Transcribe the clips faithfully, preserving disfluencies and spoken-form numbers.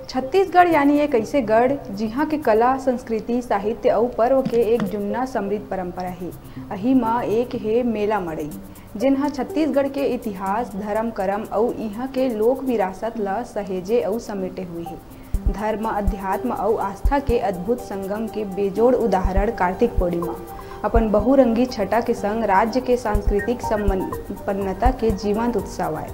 छत्तीसगढ़ यानी एक अइसे गढ़, जिहाँ के कला, संस्कृति, साहित्य अउ पर्व के एक जुन्ना समृद्ध परंपरा हे। अही म एक हे मेला मड़ई, जेन ह छत्तीसगढ़ के इतिहास, धरम करम अउ इहाँ के लोक विरासत ल सहेजे अउ समेटे हुए हे। धर्म, अध्यात्म अउ आस्था के अद्भुत संगम के बेजोड़ उदाहरण कार्तिक पूर्णिमा अपन बहुरंगी छटा के संग राज्य के सांस्कृतिक संपन्नता के जीवंत उत्सव आय।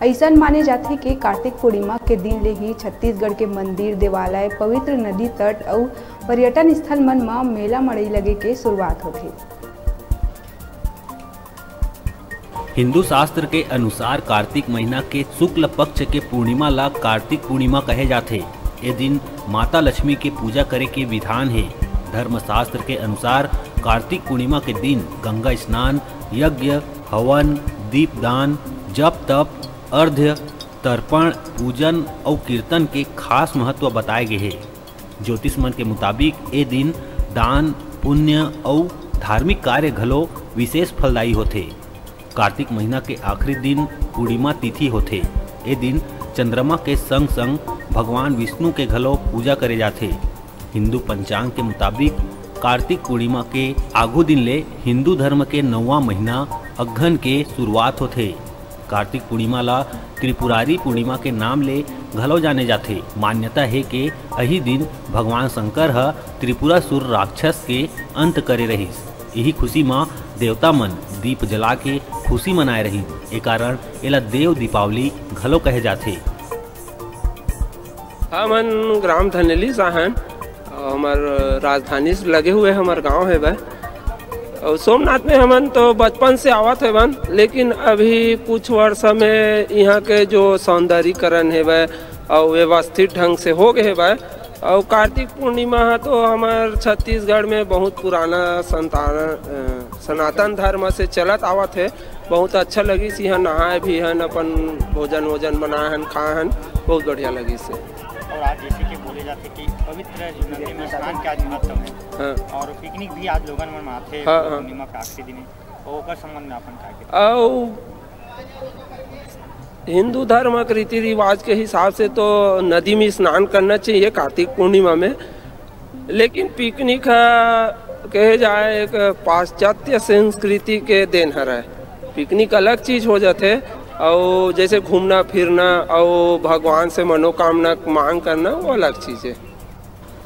अइसन माने जाथे कि कार्तिक पूर्णिमा के दिन ले ही छत्तीसगढ़ के मंदिर, देवालय, पवित्र नदी तट अउ पर्यटन स्थल मन म मेला मड़ई लगे के शुरुआत होथे। हिंदू शास्त्र के अनुसार कार्तिक महीना के शुक्ल पक्ष के पूर्णिमा ला कार्तिक पूर्णिमा कहे जाथे। ए दिन माता लक्ष्मी के पूजा करे के विधान हे। धर्मशास्त्र के अनुसार कार्तिक पूर्णिमा के दिन गंगा स्नान, यज्ञ, हवन, दीपदान, जप तप, अर्घ्य, तर्पण, पूजन अउ कीर्तन के खास महत्व बताए गे हे। ज्योतिष मन के मुताबिक ए दिन दान, पुण्य अउ धार्मिक कार्य घलो विशेष फलदायी होथे। कार्तिक महीना के आखिरी दिन पूर्णिमा तिथि होथे। ए दिन चंद्रमा के संग-संग भगवान विष्णु के घलो पूजा करे जाथे। हिंदू पंचांग के मुताबिक कार्तिक पूर्णिमा के आगू दिन ले हिंदू धर्म के नौवां महीना अगहन के शुरुआत होथे। कार्तिक पूर्णिमा ला त्रिपुरारी पूर्णिमा के नाम ले घलो जाने जाथे। मान्यता हे के अही दिन भगवान शंकर ह त्रिपुरासुर राक्षस के अंत करे रहिस। इही खुशी म देवता मन दीप जला के खुशी मनाए रहिन। ए कारण एला देव दीपावली घलो कहे जाथे। हमन ग्राम धनेली साहन, हमर राजधानी से लगे हुए हमर गांव हे बे। और सोमनाथ में हमन तो बचपन से आवत हेवन, लेकिन अभी कुछ वर्ष में यहाँ के जो सौंदर्यीकरण हे बे और व्यवस्थित ढंग से हो गए हे बे। और कार्तिक पूर्णिमा ह तो हमर छत्तीसगढ़ में बहुत पुराना संतान, अ, सनातन धर्म से चलत आवत हे। बहुत अच्छा लगिस, यहाँ नहाए भी हन, अपन भोजन वोजन बनाए हन, खाए हन, बहुत बढ़िया लगिस हे। और आज जैसे कि बोले जाथे कि पवित्र नदी में स्नान के आज महत्व है, हाँ। और पिकनिक भी आज लोगन मन मनाथे, हाँ, हाँ। पूर्णिमा के आखिरी दिन है, और ओकर संबंध में अपन का कहे? अउ हिंदू धर्म के रीति रिवाज के हिसाब से तो नदी में स्नान करना चाहिए कार्तिक पूर्णिमा में, लेकिन पिकनिक ह, कहे जाए, एक पाश्चात्य संस्कृति के देन हरय। पिकनिक अलग चीज हो जाथे, अउ जैसे घूमना फिरना अउ भगवान से मनोकामना मांग करना, वो अलग चीज है।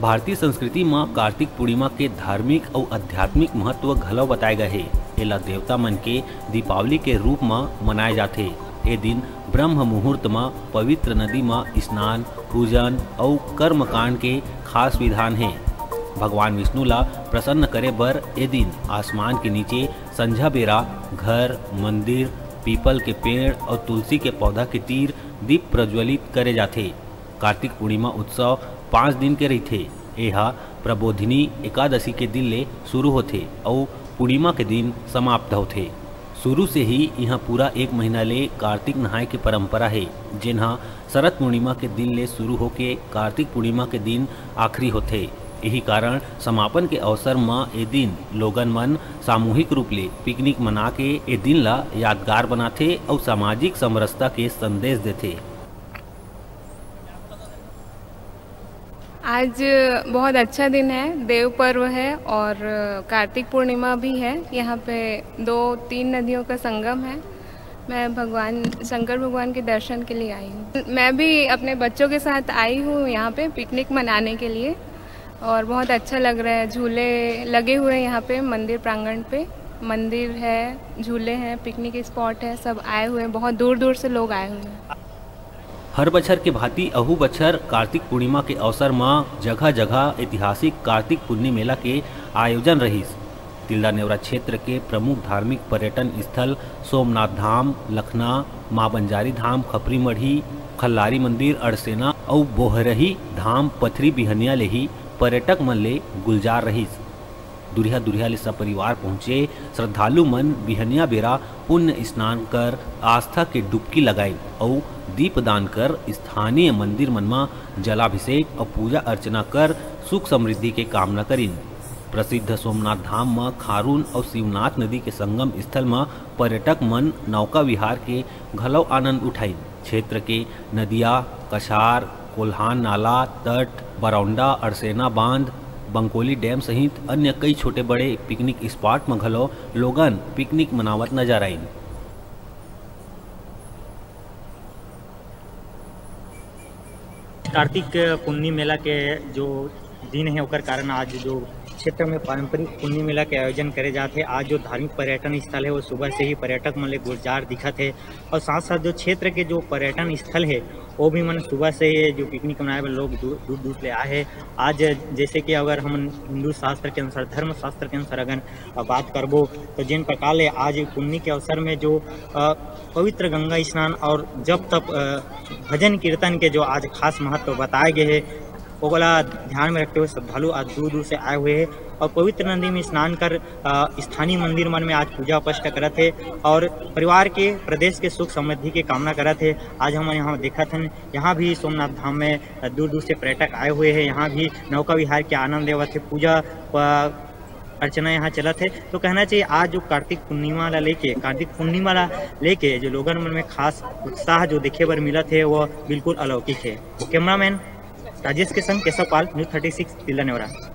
भारतीय संस्कृति म कार्तिक पूर्णिमा के धार्मिक अउ आध्यात्मिक महत्व घलो बताए गए हे। एला देवता मन के दीपावली के रूप म मनाए जाथे। ए दिन ब्रह्म मुहूर्त म पवित्र नदी म स्नान, पूजन अउ कर्मकांड के खास विधान हे। भगवान विष्णु ला प्रसन्न करे बर ए दिन आसमान के नीचे संझा बेरा घर, मंदिर, पीपल के पेड़ अउ तुलसी के पौधा के तीर दीप प्रज्वलित करे जाथे। कार्तिक पूर्णिमा उत्सव पाँच दिन के रहिथे। ए ह प्रबोधिनी एकादशी के दिन ले शुरू होथे अउ पूर्णिमा के दिन समाप्त होथे। शुरू से ही इहाँ पूरा एक महीना ले कार्तिक नहाय के परंपरा हे, जेन ह शरद पूर्णिमा के दिन ले शुरू होके कार्तिक पूर्णिमा के दिन आखिरी होथे। इही कारण समापन के अवसर म ए दिन लोगन मन सामूहिक रूप ले पिकनिक मना के ए दिन ल यादगार बनाथे अउ सामाजिक समरसता के संदेश देथे। आज बहुत अच्छा दिन है, देव पर्व है और कार्तिक पूर्णिमा भी है। यहाँ पे दो तीन नदियों का संगम है। मैं भगवान शंकर भगवान के दर्शन के लिए आई हूँ। मैं भी अपने बच्चों के साथ आई हूँ यहाँ पे पिकनिक मनाने के लिए और बहुत अच्छा लग रहा है। झूले लगे हुए हैं यहाँ पे मंदिर प्रांगण पे, मंदिर है, झूले हैं, पिकनिक स्पॉट है, सब आए हुए हैं, बहुत दूर दूर से लोग आए हुए हैं। हर बछर के भांति अहू बछर कार्तिक पूर्णिमा के अवसर म जगह-जगह ऐतिहासिक कार्तिक पुन्नी मेला के आयोजन रहिस। तिल्दा नेवरा क्षेत्र के प्रमुख धार्मिक पर्यटन स्थल सोमनाथ धाम, लखना, मां बंजारी धाम, खपरी मढ़ी, खल्लारी मंदिर, अड़सेना अउ बोहरही धाम पथरी बिहनिया ले ही पर्यटक मन ले गुलजार रहिस। दुरिहा-दुरिहा ले सपरिवार पहुंचे श्रद्धालु मन बिहनिया बेरा पुण्य स्नान कर आस्था के डुबकी लगाइन अउ दीपदान कर स्थानीय मंदिर मन म जलाभिषेक अउ पूजा अर्चना कर सुख समृद्धि के कामना करिन। प्रसिद्ध सोमनाथ धाम म खारून अउ शिवनाथ नदी के संगम स्थल म पर्यटक मन नौका विहार के घलव आनंद उठाइन। क्षेत्र के नदिया, कछार, कोल्हान नाला, तट, बरौंडा, अरसेना बांध, बंकोली डैम सहित अन्य कई छोटे बड़े पिकनिक स्पॉट म घलो लोगन पिकनिक मनावत नजर आइन। कार्तिक पुन्नी मेला के जो दिन है, ओकर कारण आज जो क्षेत्र में पारंपरिक पुन्नी मेला के आयोजन करे जात है। आज जो धार्मिक पर्यटन स्थल है, वो सुबह से ही पर्यटक मन ले गुलजार दिखत है और साथ साथ जो क्षेत्र के जो पर्यटन स्थल है, वो भी मन सुबह से ही जो पिकनिक मनाए बर लोग दूर दूर दूर ले आए हैं। आज जैसे कि अगर हम हिंदू शास्त्र के अनुसार, धर्म शास्त्र के अनुसार अगर बात करबो, तो जिन प्रकार ले आज पुन्नी के अवसर में जो अ, पवित्र गंगा स्नान और जप तप, अ, भजन कीर्तन के जो आज खास महत्व बताए गए हैं, ओला ध्यान में रखते हुए श्रद्धालु आज दूर दूर से आए हुए हैं और पवित्र नदी में स्नान कर, अ, स्थानीय मंदिर मन में आज पूजा अर्चना करत है और परिवार के, प्रदेश के सुख समृद्धि के कामना करत है। आज हम यहाँ देखत हन, यहाँ भी सोमनाथ धाम में, अ, दूर दूर से पर्यटक आए हुए हैं, यहाँ भी नौका विहार के आनंद लेवत है, पूजा, अ, अर्चना यहाँ चलत है। तो कहना चाहिए, आज जो कार्तिक पूर्णिमा ला लेके, कार्तिक पूर्णिमा ला लेके जो लोगन मन में खास उत्साह जो देखे बर मिलत है, वो बिल्कुल अलौकिक है। कैमरामैन राजेश के संग Keshav Pal, news thirty six, Tilda Neora.